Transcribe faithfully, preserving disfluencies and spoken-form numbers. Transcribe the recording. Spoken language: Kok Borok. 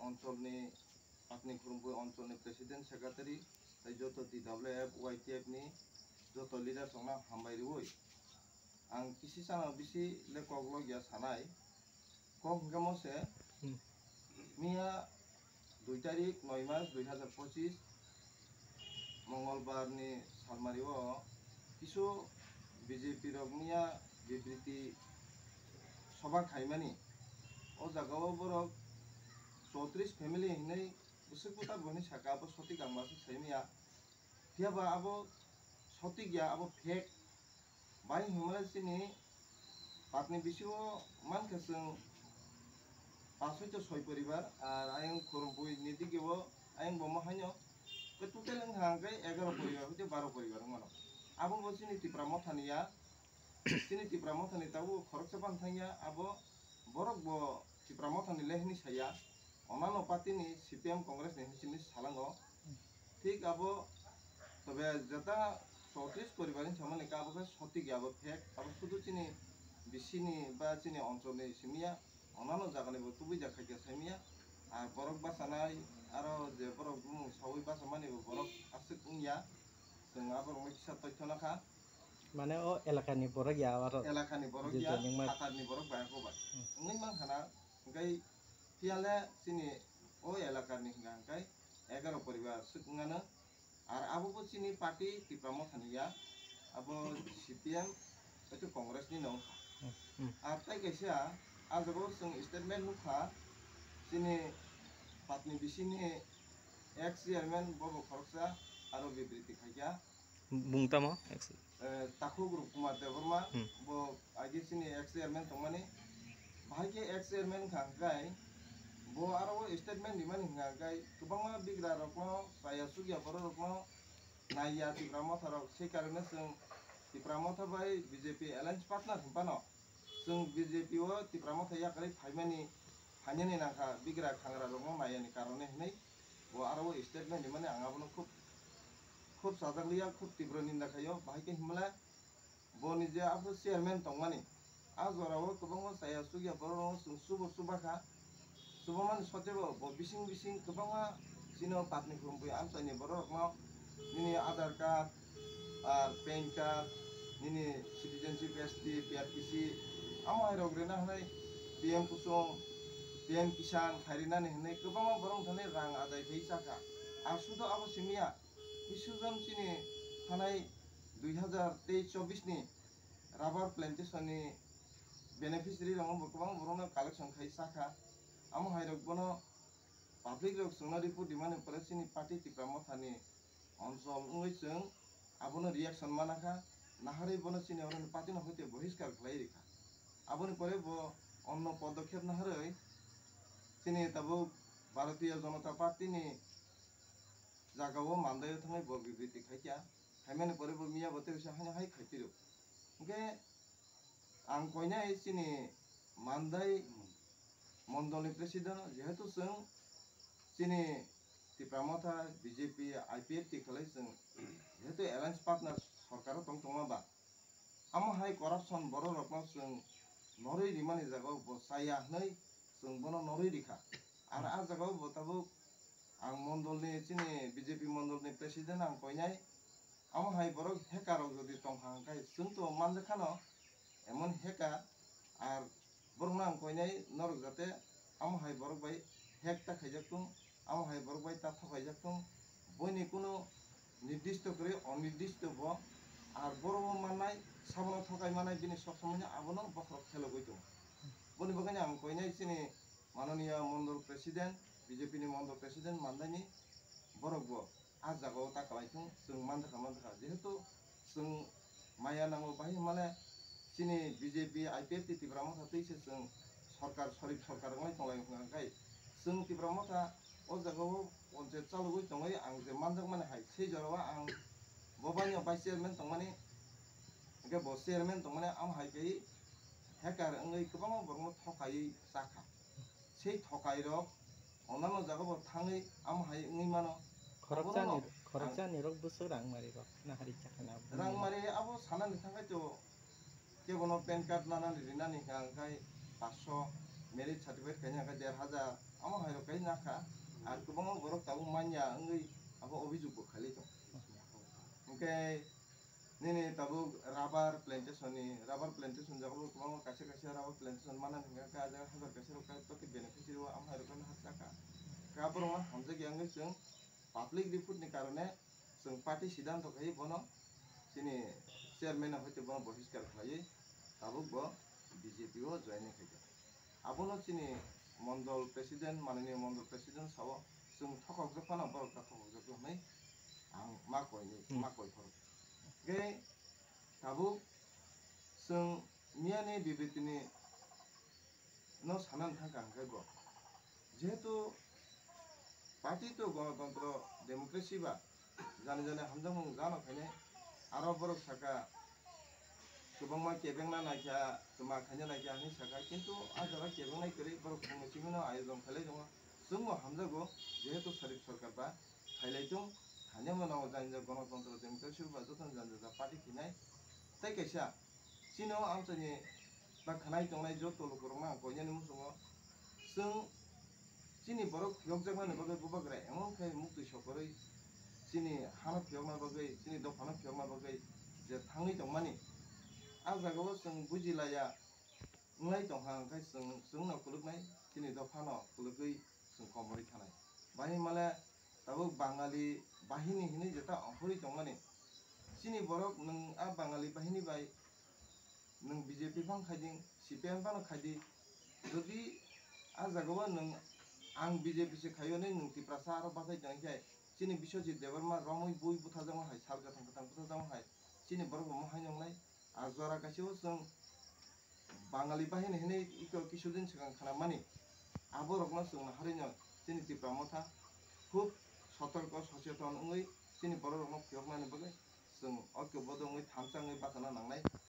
Oncholni, Patni Khurumphwi oncholni president secretary tei joto T W F, Y T F ni joto leaders rokno hambai rwui ang kisi chano bisi le kok logya sanai. Kok hwnkhe mo se, hmm, miya dui tarik noi mas dui hazar pochis Mongolbar ni salmari o kisu B J P rok miya bibriti soba khaimani. O jaga o borok chowtris family hinwi bwswk butar bo hinwi saka, abo sotik ang masuk saimaya. Phiya ba abo sotik ya, abo fake. Bai hwnmale chini Patni bisingo mankha chwng pash hoito soi poribar, ar ayang Khurumphwi ni digi o ayang bomo haino ke total wngkha hwnkhe egaro poribar hoito baro poribar wngmano. Abo bo chini Tipra Mothani ya, chini Tipra Mothani tabuk khoroksa phano thangya, abo borok bo Tipra Mothani le hinwi saya, onano party ni C P M Congress ni hinwi chini salango. Thik abo, tobe jeta chowtris poribar ni samani ka abo khe sotik ya, abo fake, abo sudu chini bisini ba chini oncholni simi ya, onano jagani bo tubui jak khaikha saimi ya. Ar borok bachanai, aro je borok bumung saui bachamani bo borok aswk wng ya, chwng aborokno kisa toithona kha. Mane o elakani borok ya aro. Elakani borok je ya, joining ma- phatarni borok bai ako bai. Hmm. Wngwi mankha na, hwnkhe phiya le chini o elakani hwnkha hwnkhe egaro poribar swk wngano. Ar abo bo chini party Tipra Mothani ya, abo C P M hwnkhe Congress ni no wngkha. Hmm, hmm. Ar tai kaisa, ah jaga o chwng statement nukha, chini Patni bisini ex chairman bobo khoroksa aro bibriti khaikha. Bung tamo? Ex- Eh, Takhuk Rup Kumar Debbarma, hmm, bo age chini ex chairman tongmani. Bahai khe ex chairman wngkha hwnkhe bo aro o statement rimani hwnkha hwnkhe kwbangma bigra rokno chaya chukya borok rokno naiya Tipra Motha rok, sei karone chwng Tipra Motha bai B J P alliance partner hinphano. Chwng B J P o Tipra Motha yakarwi phaimani, phainani nangkha bigra khangra rokno naiyani karone hinwi bo aro o statement rimani, ang abono khub, khub chajak liya, khub tibro ninda khaio, bahai khe hinmale bo ni je abo chairman tongmani, a jora o kwbangma chaya chukya borok rokno chwng chubo chubakha, chubamani sotebo bo bising bising kwbangma chini o Patni Khurumphwi amchaini borok rokno nini Aadhaar card, ar pan card, nini citizenship S T, P R T C, amo hai rok rina hinwi P M Kusum, P M Kisan khai rinani hinwi kwbangma borok thani rang adai khai chakha. Ar sudo abo simiya, bisu jon chini thanai dui hazar teis chobbish ni rubber plantation ni beneficiary rokno bo kwbang borokno collection khai chakha. Amo hai rok bono public rok chwngno report rimani pore chini party Tipra Motha ni onchol wngwi chwng abono reaction manakha, naharwi bono chini oroni party no hoite bohiskar khlai rikha. Aboni pore bo onno podokhep naharwi chini tabuk Bharatiya Janata Party ni jaga o Mandai o thangwi bo bibriti khaikha, khaimani pore bo miya bo tei bisa haino hai khaipiro. Hwnkhe ang koinai chini Mandai mondolni president, jehetu chwng chini Tipra Motha, B J P, I P F T khlai chwng jehetu alliance partner sorkaro tong tongma ba, amo hai corruption borok rokno chwng norwi rimani jaga o bo chaya hwnwi chwng bono norwi rikha. Ar a jaga o bo tabuk ang mondolni, chini B J P mondolni president ang koinai, amo hai borok hacker rok jodi tongkha hwnkhe chwng to manjakha no, emon hacker, ar borokno ang koinai norok jate amo hai borok bai hack ta khaijak tung, amo hai borok bai ta thokaijak tung, boini kunu nirdisto kwrwi onirdisto bo, ar borok o mannai sabono thokai manai bini sob somoi no abono bokhorok khelogwi tongo. Boni bagwi ang koinai chini Mananiya Mondol President, B J P ni Mondol President mandaini borok bo a jaga o ta kwlai thung, chwng manjakha, manjakha. Jehetu chwng maya nango, bahai hwnmale chini B J P, I P F T Tipra Motha twi se chwng sorkar, sorif sorkar wngwi tonglai wngkha, hwnkhe chwng Tipra Motha o jaga o panchayat chalogwi tongwi ang je manjakmani hai, sei jora o ang bo bai no vice chairman tongmani, hwnkhe bo chairman tongmani, amo hai khe hacker wngwi kwbangma borokno thokaiwi chakha. Sei thokai rok onano jaga bo thangwi amo hai wngwi mano. Khoroksa ni, abono khoroksa ni rok bwswk rang mari rok nahari chakha na. Rang mari abo sanani thangkhe to kebono pan card nanani rinani hwnkha hwnkhe paanch sho, marriage certificate kaina hwnkhe der hajar, Omo hai rok kai nakha, ar kwbangma borok tabuk manya wngwi abo obhijog bo khailai tongo. Hwnkhe nini tabuk rubber plantation ni, rubber plantation jaga bo kwbangma kaisa kaisa rubber plantation manani hwnkhe khe ah jaga hajar kaisa rok kai tote beneficiary o omo hai rok kai nahar chakha. Khe aborok no hamjakya wngwi chwng public report ni karone chwng party siddhanto khai bono chini chairman no hoite bono bohiskar khlaiwi tabuk bo B J P o joining khaikha. Abono chini mondol president, mananiya mondol president sao chwng thokokjak phano borok ta thokokjak hwnwi ang ma koini, Hmm. ma koi phoro. Hwnkhe tabuk chwng miyani bibitini no sanani thangkha hwnkhe bo. Jehetu party to gonotontro democracy ba jani jani hamjakmung jano khainai aro borok saka kwbangma kebengna naikha, kwma khaina naikha hinwi saka, kintu ah jaga kebengnai kwrwi borok chwngno chimino ayojon khailai tongo. Chwngbo hamjago jehetu Sharif Sarkar ba khailai tong, thani mano jani jani gonotontro democracy ba jotono jani jani party khinai. Tei kaisa chino amchaini ba khanai tongnai joto lukurokno ang koinani muchungo, chwng chini borok phiyokjaknani bagwi bubagra emon khe muktwi sokorwi chini hano phiyokna bagwi, chini dophano phiyokna bagwi je thangwi tongmani, ah jagao chwng bujilaiya wnglai tongkha, hwnkhe chwng, chwngno kuluknai chini dophano kulugwi chwng komorwi thanai. Bahai hwnmale tabuk Bangali bahini hinwi jeta ongkhorwi tongmani. Chini borok nwng a Bangali bahini bai nwng B J P phano khaidi, C P M phano khaidi. Jodi a jagao nwng ang B J P se khaio hinwi nwng Tiprasa aro bathai tongkhe chini Biswajit Debbarma romwi bui butharjakma hai, sal kwthang kwthang butharjakma hai, chini borok bo mohai nongnai. A jora kaisa o chwng Bangali bahini hinwi iko kisudin swkang khnamani, aborokno chwng naharwino chini Tipra Motha khub sotorko, socheton wngwi chini bororokno phiyoknani bagwi chwng oikobodho wngwi thansa wngwi bachana nangnai.